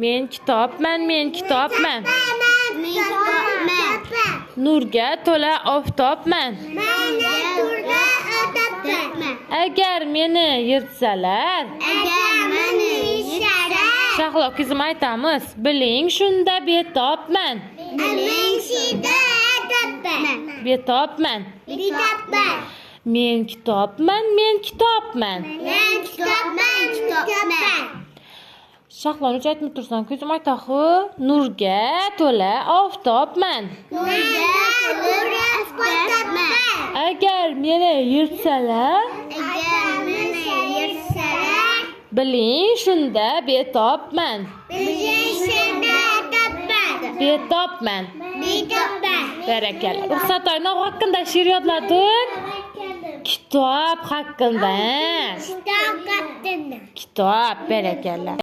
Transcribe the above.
Men kitobman, men kitobman. Men kitobman. Nurga to'la oftobman. Men nurga otobman. Agar meni yirtsalar, Agar meni yirtsalar, Shahlo qizim aytamiz, biling shunda betobman. Men shunda otobman. Betobman. Betobman. Men kitobman, men kitobman. Men kitobman, kitobman. Shahlo necha aytmay tursan, ko'zim aytaxu, nurga to'la oftobman. Nurga to'la otobman. Agar meni yirtsalar, Agar meni yirtsalar, biling shunda betobman. Biling shunda otobman. Betobman. Betobman. Barakalla. Ruxsat oyna haqqında she'r yodladik. Kitob haqqında. Kitob haqqında. Kitob, barakalla.